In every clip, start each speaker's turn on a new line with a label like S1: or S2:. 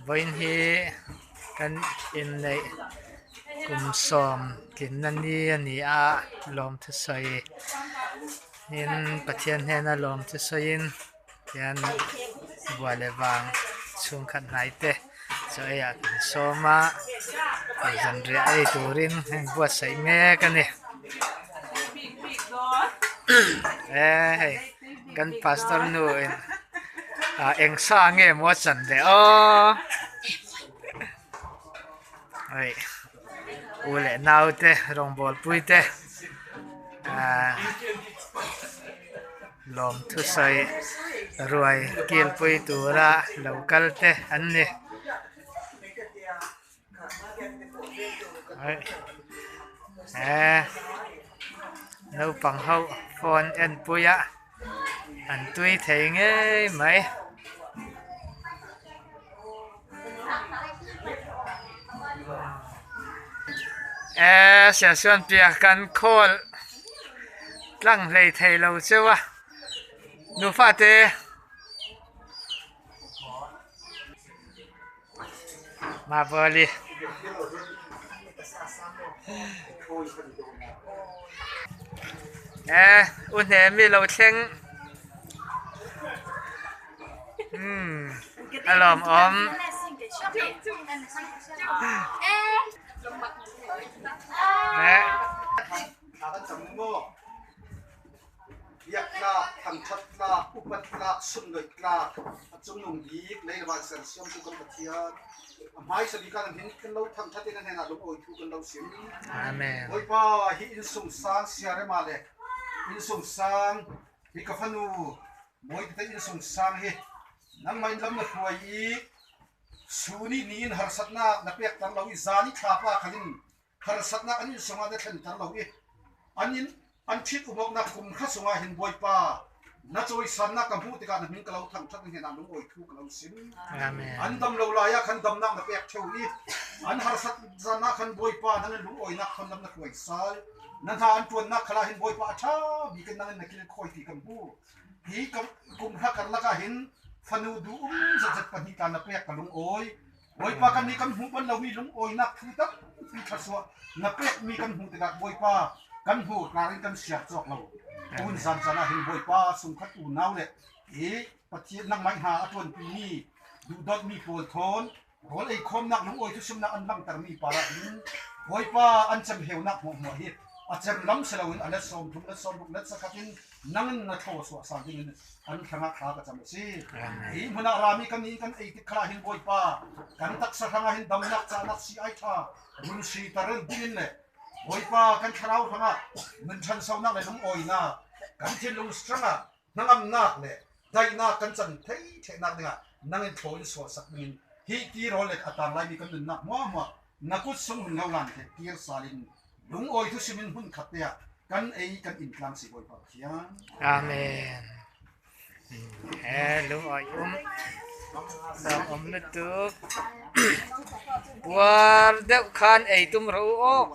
S1: Vawiin hi kan inneih kum 90 na ni a ni a lawm thusawi in Pathian hnena lawm thusawiin hian buai leh vang chhungkhat hnai te chaw ei ah kan sawm a zanriah ei turin a inbuatsaih mek a ni e hei kan pastor nu in ah eng sa nge maw a chan le aw hei u leh nau te rawngbawl pui te ah. Lawm thusawi ruai kilpui tura lo kal te an ni. Naupang ho phone en pui a an tui thei ngei mai. E Siahsuan piah kan khawl tlang hlei thei lo cheu a nufa te Mavali e u hnemi lo thleng umm a lawmawm.
S2: Biaktlak, thangṭhattlak, upattlak, sunloihtlak, a cungnung bik lei le van sersiamtu kan Pathian, a hmaisa bik ah nan hin kan lo thangṭhat i na hnenah lungawi thu kan lo sim.
S1: Amen.
S2: Bawipa, hi innsung sang siarema le innsung sang hi ka fanu mawi tete innsung sang hi nangmah in lam na hruai i su nih ni in harsatnak na pekter lo i zan i thlapa khal in harsatnak an innsung ah na thlenter lo i an in An ṭhit-um awknak kum kha chungah hin Bawipa, na cawisannak ka hmuh tikah na min ka lo thangṭhat na hnenah lungawi thu ka lo sim.
S1: Amen.
S2: An dam lo lai ah khan damnak na pek ṭheo i an harsat zan ah khan Bawipa nang in lungawinak thonlam na hruai sal. Na hna an ṭuannak khal ah hin Bawipa a ṭha bik in nang in na kilkhawi ti kan hmu. Hi kum hra karlak ah hin fanu duh um zatzat pahnih tla na pek ka lungawi. Bawipa kan nih kan hmuh bal lomi lungawinak phu tampi thluachuah na pekmi kan hmuh tikah Bawipa kan hmurkar in kan siar cawk lo. Tun zan caan ah hin Bawipa sungkhat unau le i Pathian nangmah hna a ṭuanpimi duhdawtmi pawl thawn rawl ei khawmnak lungawi thusimnak an langhtermi par ah hin Bawipa an cemheunak hmuahhmuah hi a cem lam si loin a let 30 let 60 let zakhat in nang in na thlaw suah sal ding in an hrangah thla ka cam a si. Hi hmun ah rami kan nih kan ei tik khala hin Bawipa kan taksa hrangah hin damnak cahnak si ai tha run si tarin ding in le Bawipa kan thlarau hrangah nun ṭhansonak le lungawinak kan thinlung hrangah hnangamnak le daihnak kan can thei thehnak dingah nang in thlaw in suah sak ding in hi ti rawl le a tang laimi kan nunnak hmuahhmuah na kut sung hun lo lan the tir sal in Lungawi thu sim in hmun khat te ah kan ei kan inn tlang si Bawipa Pathian.
S1: Amen. He lungawi um. Lawm um na tuk. Puar deuh khan ei tum ro u aw.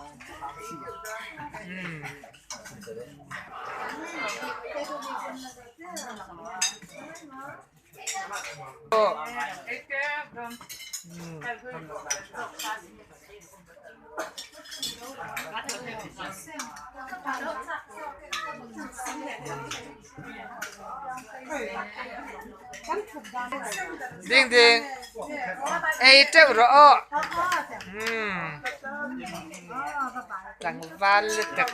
S1: Ding ding ei teuh rawh aw. Tlangval lutuk.